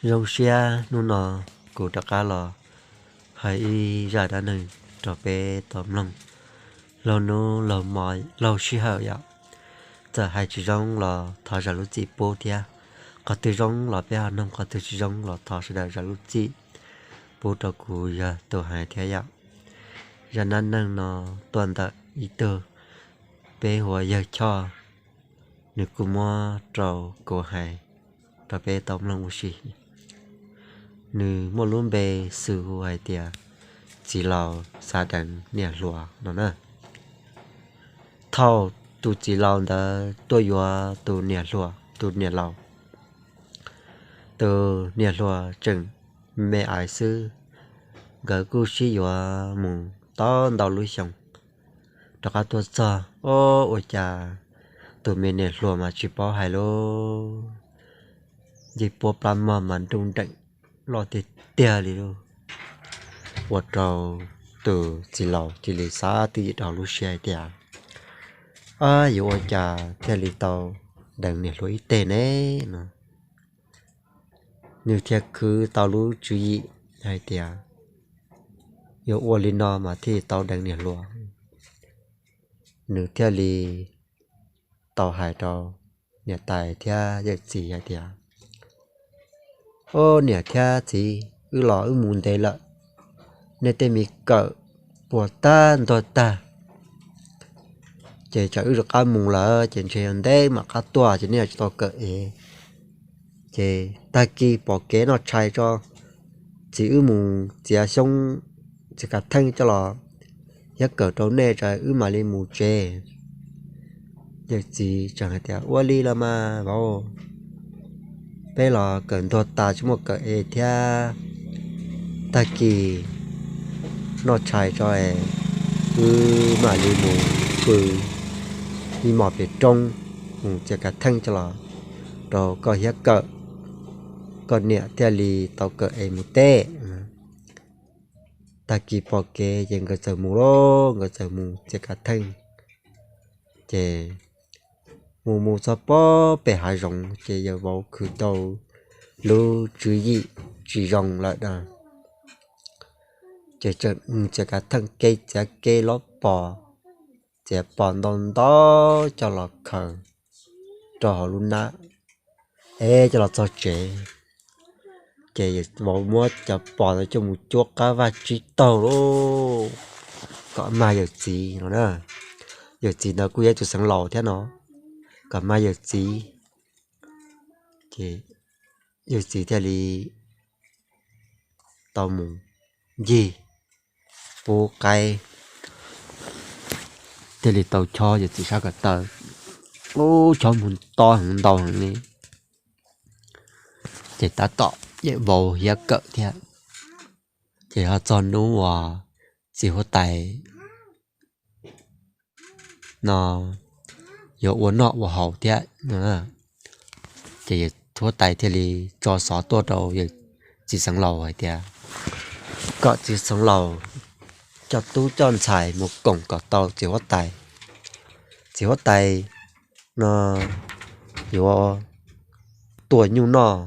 Zoo siab hnub no kuv rov qab los hais ib zaj dab neeg rau peb tau mloog laug hnub laug sij hawm yom. Txawm hais tsis zoo los thov zam lub txim pub thiab. Qhov twg zoo los peb ho mloog, qhov twg tsis zoo los thov sawv daws zam lub txim pub rau kuv yog tus hais thiab yom. Zaj dab neeg no tuaj ntawm ib tug peb hu ua yawg Choj, nws kuj muab rau kuv hais rau peb tau mloog ua si. Nws muaj lub npe xws hu hais tias txiv laus xav deev niam hluas no na. Thaum tus txiv laus ntawd tuaj yuav tus niam hluas, tus niam laus, tus niam hluas tseem me me aiv xwb, nkawd kuj sib yuav mus tau ntau lub xyoo. Rov qab tuaj txog, o, ua cas tus me niam hluas mas tsis paub hais lub ncej puab plab mog mas nruj nreem loj tiag tiag li lauj. Ua rau tus txiv laus cia li xav twj ywm rau lub siab hais tias, a, yuav ua cas thiaj li tau deev niam hluas ib teg ne no. Nws thiaj khwv tau lub tswv yim hais tias yuav ua li no mas thiaj tau deev niam hluas. Nws thiaj li tau hais rau niam tais thiab yawm txiv hais tias, o, niam thiab txiv, wb los wb mus ntev lawm, nej tej me kawm puas tag ntuag tag, ces tsam wb rov qab mus lawm ces ntshe yog ntev mam qab tuaj ces nej tsis tau kawm es. Ces tag kis pom kev noj tshais tso, txiv wb mus txiav xyoob, txiav kav theej coj los hiab kawm rau nej tso wb mam li mus tsev. Yawm txiv tseem hais tias, ua li los mas vauv, peb los kawm ntuag tas tsis muaj kawm es thiab, tag kis noj tshais tso es wb mam li mus pw ib hmos pem roob, mus txiav kav theej coj los rau koj hiab kawm, koj niam thiaj li tau kawm es mus teb. Tag kis pom kev ces nkawd txawm mus lauj, nkawd txawm mus txiav kav theej. Ces mus mus txog pob pem hav zoov ces yawg vauv khwv tau lub tswv yim tsis zoo lawm na. Ces tseem mus txiav kav theej kev txiav kev los pom, txiav pom ntau ntau coj los khaws rau hauv lub hnab es coj los txog tsev. Ces yawg vauv muab cov pos ntawd coj mus cuab qab vaj tsib taug lauj, kom mag yawm txiv no na. Yawm txiv ntawd kuj yog tus xeev laus thiab no, kom mag yawm txiv. Ces yawm txiv thiaj li tau mus ncig pub qaib, thiaj li tau chob yawm txiv sab ko taw. Ub, chob mus to heev ntau heev li. Ces tab tom yawm vauv hiab kawm thiab, ces ho txog hnub uas txiv huab tais no yuav ua noj ua haus thiab no, ces huab tais thiaj li tso xov tuaj rau yawm txiv xeev laus hais tias kom txiv xeev laus coj tub coj ntxhais mus koom kom tau txiv huab tais. Txiv huab tais no yuav tua nyuj noj,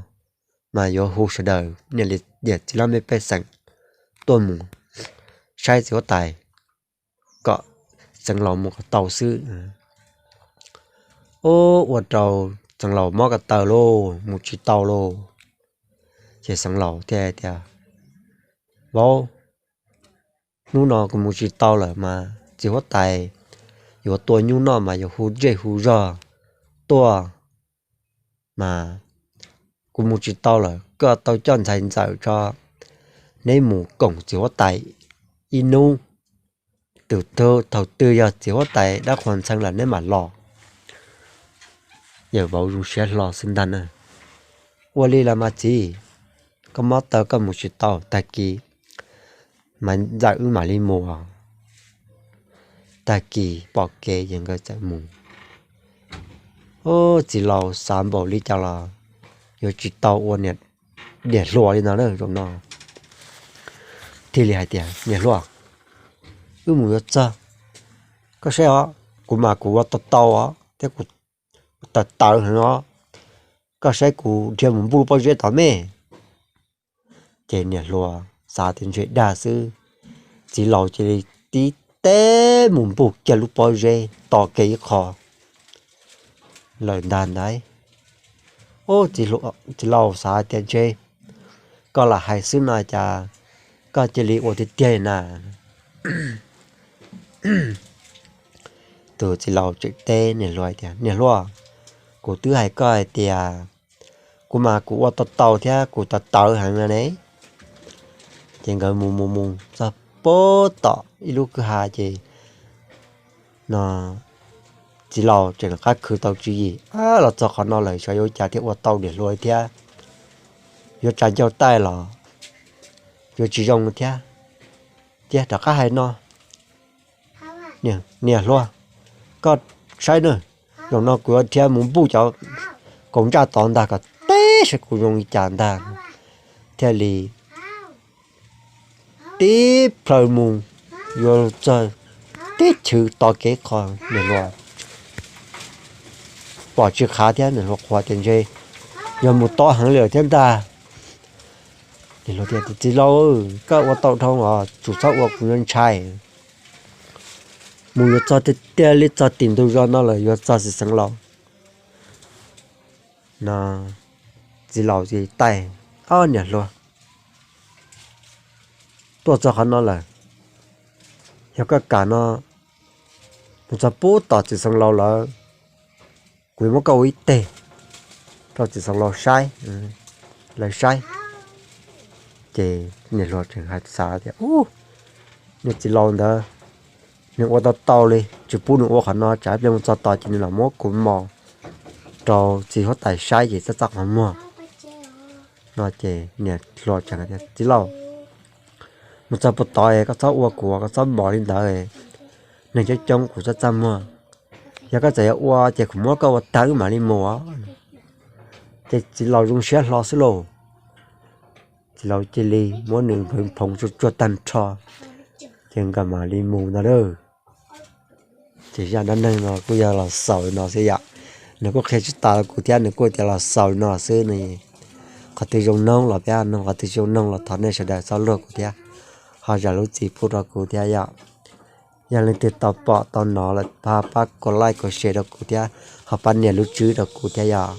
mas yuav hu sawv daws niam txiv laj mej pej xeem tuaj mus saib txiv huab tais, kom xeev laus mus kom tau xwb. Ub, ua rau xeev laus mob ko taw lauj, mus tsis tau lauj. Ces xeev laus thiaj tias, vauv, hnub no kuv mus tsis tau lawm mas txiv huab tais yuav tua nyuj noj mas yuav hu zej hu zog tuaj, mas kuv mus tsis tau lawm, koj tau coj ntxhais ntxawm tso, neb mus koom txiv huab tais ib hnub, tus thaum twg yog txiv huab tais dab qhuas ntxhee lawm neb mam los. Yawm vauv zoo siab hlo xwb ntag na. Ua li los mas txiv, koj mob taw koj mus tsis tau, tag kis mas ntxawm wb mam li mus. Tag kis pom kev ces nkawd txawm mus. Ub, txiv laus xav npaum li cas los yuav tsis tau ua niam hluas li no na. Zaum no thiaj li hais tias, niam hluas, wb mus yuav txog, koj saib os, kuv mas kuv ua tau tau os thiab kuv tawv tawv heev os, koj saib kuv dhia mus npuj lub pob zeb tod mej. Ces niam hluas xav tias ntshe dag xwb, txiv laus cia li tib teb mus npuj kiag lub pob zeb to kev ib qho lawm ntag ntag. Txiv laus xav tias ntshe koj lam hais xwb no cas koj cia li ua tiag tiag na. Tus txiv laus tseem teb niam hluas tias, Niam hluas, kuv twb hais koj hais tias kuv mas kuv ua tau tau thiab kuv tawv tawv heev no ne. Ces nkawd mus mus mus txog puag tom ib lub kwj ha ces no txiv laus tseem rov qab khwv tau tswv yim, Los txog qhov no lawm xyov yuav ua cas thiaj ua tau niam hluas thiab, yuav tsa ncauj taij los yuav tsis zoo thiab. Cia rov qab hais no, niam hluas, koj saib na, zaum no kuv yuav dhia mus npuj cov kaus ntsaj tod ntag kom teb saib kuv zoo li cas ntag. Thiaj li tib plhaw mus yuav txog teb chaws to kev qho, niam hluas pom tsis qab thiab niam hluas qhuas tias ntshe yog mus tob heev li lawm thiab ntag. Txiv laus, koj ua tau dhau os, tsum txhob ua kuv yuav ntshai. Mus yuav txog tiag tiag li txog tim ntug zos no lawm yuav txog txiv xeev laus no. Txiv laus cia li taij, Ob niam hluas, tuaj txog qhov no lawm, yog koj kam no mus txog puag tom txiv xeev laus lawm, kuv yuav muab koj ua ib teg rau txiv xeev laus saib, lawv saib. Ces niam hluas tseem hais xav tias, Ub, niag txiv laus ntawd nws ua tau tau li, tsis pub nws ua qhov no, tsam ib pliag mus txog tod ces nws los muab kuv mos rau txiv huab tais saib ces txaj txaj qhov muag no. Ces niam hluas tseem hais tias, Txiv laus, mus txog puag tod koj txhob ua kuv, koj txhob mos li ntawd, neeg coob coob kuv txaj txaj muag. Yog koj txawm yuav ua ces kuv muab koj ua tag wb mam li mus. Ces txiv laus zoo siab hlo xwb lauj. Txiv laus cia li muab nws nphoo tsuag tsuag tag nrho, ces nkawd mam li mus ntag lauj. Ces zaj dab neeg no kuj yog los xaus li no xwb yom. Nws kuj qhia tsis tas rau kuv thiab, nws kuj tias los xaus li no xwb ne. Qhov twg zoo noog los peb noog, qhov twg tsis zoo noog los thov nej sawv daws txhob luag kuv thiab, ho zam lub txim pub rau kuv thiab yom. Yog leej twg tau pom tau hnov lawm pab, pab kom like kom share rau kuv thiab, ho pab nias lub tswb rau kuv thiab yom,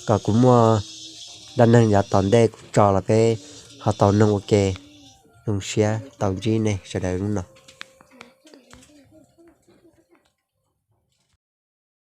kom kuv muaj dab neeg yav tom ntej kuv tso los peb ho tau noog ua ke. Zoo siab tau ntsib nej sawv daws hnub no.